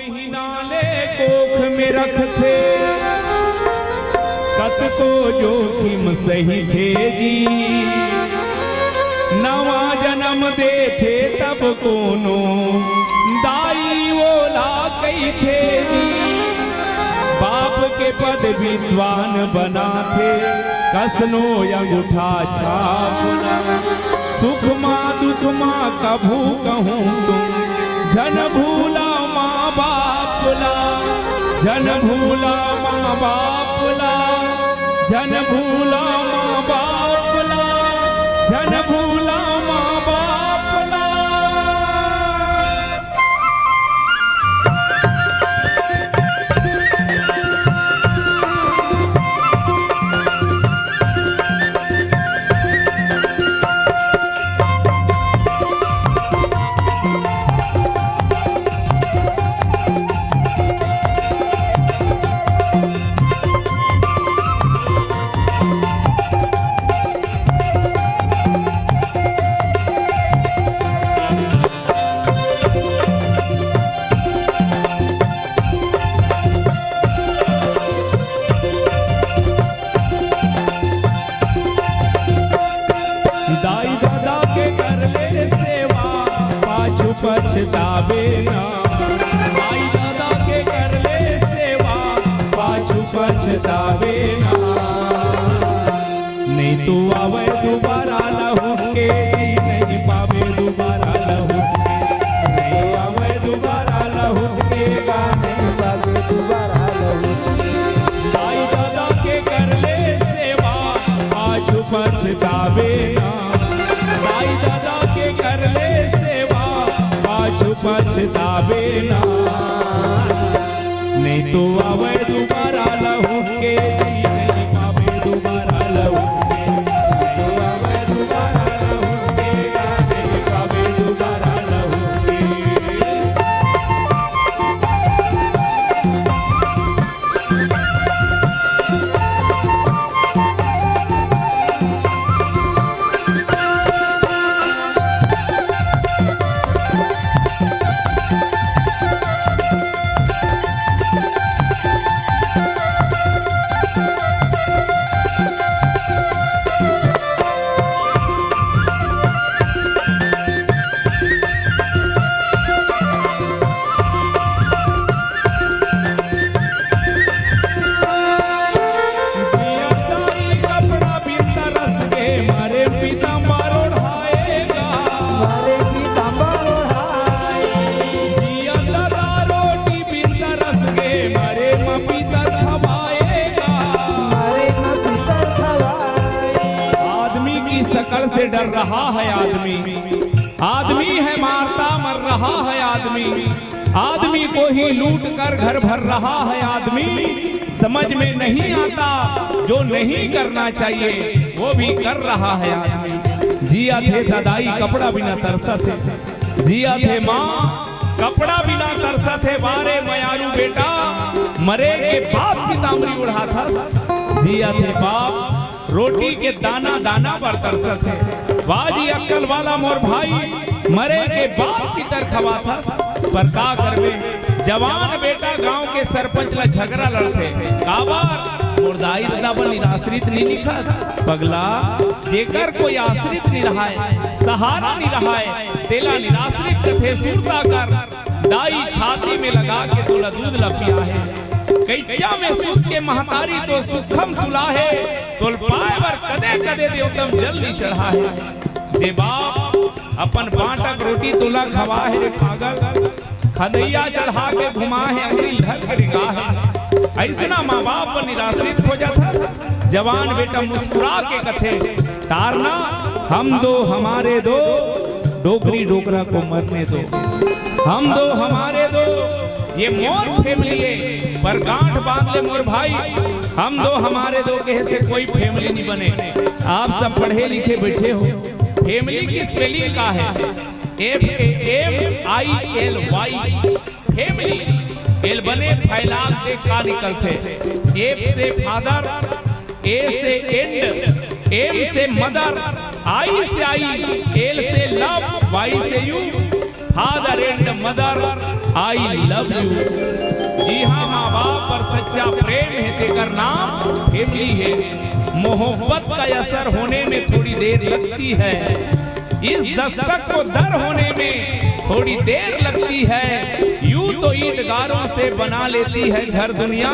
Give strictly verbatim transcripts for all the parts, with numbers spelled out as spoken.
महीना ले कोख में रखथे, कतको जोखिम सहिथे जी। नवा जनम देथे तब कोनो दाई ओला कहिथे जी। बाप के पद विद्वान बनाथे, कसनो अंगूठा छाप ला। सुख मा दुख मा कभू कहूँ तुम, झन भूला माँ बाप ला, झन भूला माँ बाप ला, झन भूला माँ बाप ला, झन भूला माँ बाप ला। दाई ददा के कर ले सेवा, पाछू पछतावे ना। दाई ददा के कर ले सेवा, पाछू पछतावे ना। नहीं तो आवे दोबारा लहुट के जी, नहीं पावे दोबारा लहुट के। नहीं आवे दोबारा लहुट के, नहीं पावे दोबारा लहुट के। दाई ददा के कर ले सेवा, पाछू पछतावे ना। दाई ददा के कर ले सेवा, पाछू पछतावे ना। नहीं तो आवे दोबारा लहुट के जी, नहीं पावे दोबारा लहुट के। नहीं तो आवे दोबारा लहुट के, नहीं पावे दोबारा लहुट के। जिया दाई कपड़ा बिन तरस के, मरे पीताम्बर ओढ़ाएगा। मरे पीताम्बर ओढ़ाए। जिया दादा रोटी बिन तरस के, मरे म पीतर खवाएगा। मरे म पीतर खवाए। आदमी की शकल से डर रहा है आदमी, आदमी है मारता मर रहा है आदमी। आदमी को ही लूट कर घर भर रहा है आदमी। समझ में नहीं आता, जो नहीं करना चाहिए वो भी कर रहा है आदमी। जिया थे ददाई कपड़ा बिना तरसत हे, जिया थे माँ कपड़ा बिना तरसत हे। वारे मयारू बेटा, मरे के बाद पीताम्बरी ओढ़ाथस। जिया थे बाप रोटी के दाना दाना बर तरसत हे। वाह जी अक्कल वाला मोर भाई, मरे के बाद पीतर खवाथस, पर का करबे, जवान बेटा गांव के सरपंच ला झगरा लड़थे। काबर? मोर दाई ददा बर निराश्रित नी लिखस। पगला, जेकर कोई आश्रित नी रहाय, सहारा नी रहाय, तेला निराश्रित कथे। सुरता कर, दाई छाती में लगा के तोला दूध ला पियाहे। कइचा में सुत के महतारी तो सुखम सुलाहे, तोल पाए बर कदे कदे देवतम जल्दी चढ़ाहे। जे बाप अपन बांटक रोटी तोला खवाहे रे पागल, खदइया चढ़ा के घुमाहे, अंगरी धर के रेंगाहे। अइसना माँ बाप बर निराश्रित हो जाथस। जवान बेटा मुस्कुरा के कथे, टारना, हम दो हमारे दो, डोकरी डोकरा को मरने दो। हम दो हमारे दो, ये मोर family हे, पर गांठ बांध ले मोर भाई, हम दो हमारे दो कहे से कोई family नहीं बने। आप सब पढ़े लिखे बैठे हो, family की spelling का हे? F A M I L Y, family। L बने फैलाव, देख का निकलथे। F से father, A से end, M से mother, I से I, L से love, Y से you, father and mother, I love you। जी हाँ, माँ बाप पर सच्चा प्रेम हे, तेकर नाम family हे। मोहब्बत का असर होने में थोड़ी देर लगती है, इस दस्तक को दर होने में थोड़ी देर लगती है। यूं तो ईंट गारों से बना लेती है घर दुनिया,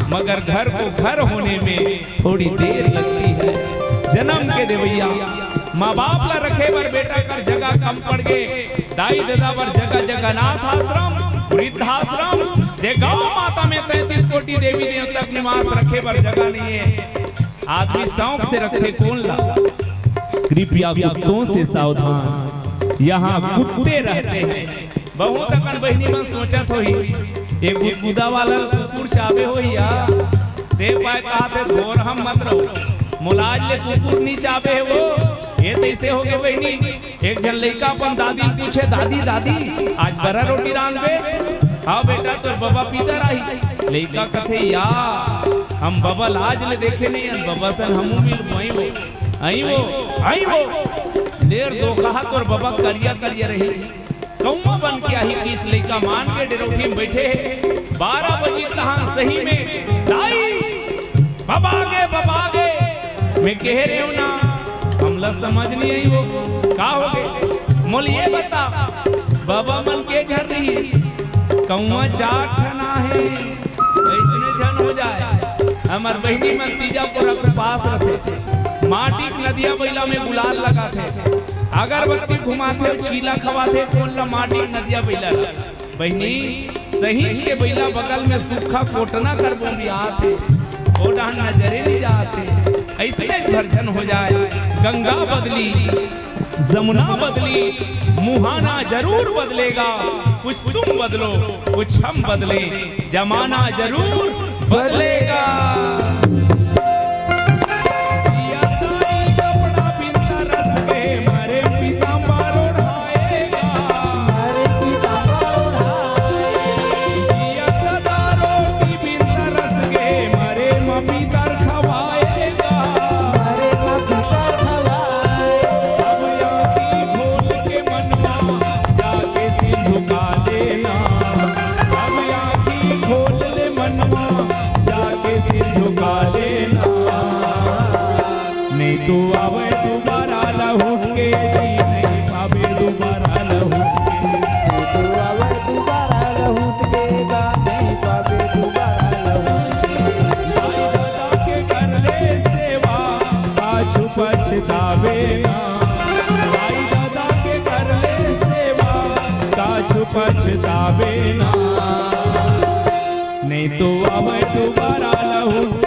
मगर घर को घर होने में थोड़ी देर लगती है। जन्म के देवैया माँ बाप ला रखे बर बेटा कर जगह कम पड़ गे, दाई ददा बर जगह जगह अनाथ आश्रम, वृद्धाश्रम, जे गौ माता में तैंतीस कोटि देवी देवता के निवास रखे बर जगह नहीं है। आदमी शौक से रखे कोन ला? कृपया कुत्तों से सावधान, यहाँ कुत्ते रहते हैं। बहुत अकन बहिनी मन सोचत होही, ए गुदगुदा वाला कुकुर चाबे होही या? ते पाय कहाथे, "धोर हम मत रहो, मोला आज ले कुकुर नी चाबे हे वो।" ये तैसे हो गे बहिनी। एक झन लइका अपन दादी ल पूछे, "दादी, दादी, आज बरा रोटी रांधबे?" "हाँ बेटा, तोर बबा पीतर आही।" लइका कथे, "या, हम बबा ल आज ले देखे नहीं हन, बबा सन हमू मिलबो, अई वो, अई वो, अई वो।" लेर दो कहा तोर बबा करिया करिया रही। कौआ बन के आही किस लइका मान के डेरौठी में बैठे हे। बारह बजे तहाँ सही में दाई बबा गे, बबा गे। मैं कह रहे हूँ ना, हमला समझ नहीं आई वो का हो गए। मोल ये बता, बबा मन के घर रही, कौआ चार ठना हे, ऐसने झन हो जाए। हमर बहिनी मन तीजा पोरा के पास रथे, माटी के नदिया बइला में गुलाल लगाथे, अगरबत्ती घुमाथे, चीला खवाथे, कोन ला माटी के नदिया बइला ला। बहिनी, सहीज के बइला बगल में सूखा कोटना कर बोबियात हे, ओ डहन नजरे नहीं जात हे। ऐसने एक भर झन हो जाए, गंगा बदली, जमुना बदली, मुहाना जरूर बदलेगा। कुछ तुम बदलो, कुछ हम बदले, जमाना जरूर बदलेगा। या ताई कपड़ा बिनता रस के, मरे पीताम्बर ओढ़ाएगा। मरे पीताम्बर ओढ़ाएगा। या सदा रोटी बिनता रस के, मरे म पीतर खवाएगा। मरे म पीतर खवाएगा। अब आँखी खोल के मनवा जाके सिंधु का लेना। अब आँखी खोल ले मनवा जाके सिंधु का लेना। नहीं तो आवे दोबारा लहुट के जी, नहीं पावे दोबारा लहुट के। नहीं तो आवे दोबारा लहुट के गा, नहीं पावे दोबारा लहुट के। दाई ददा के कर ले सेवा, पाछू पछतावे ना। दाई ददा के कर ले सेवा, पाछू पछतावे ना। नहीं तो आवे दोबारा लहुट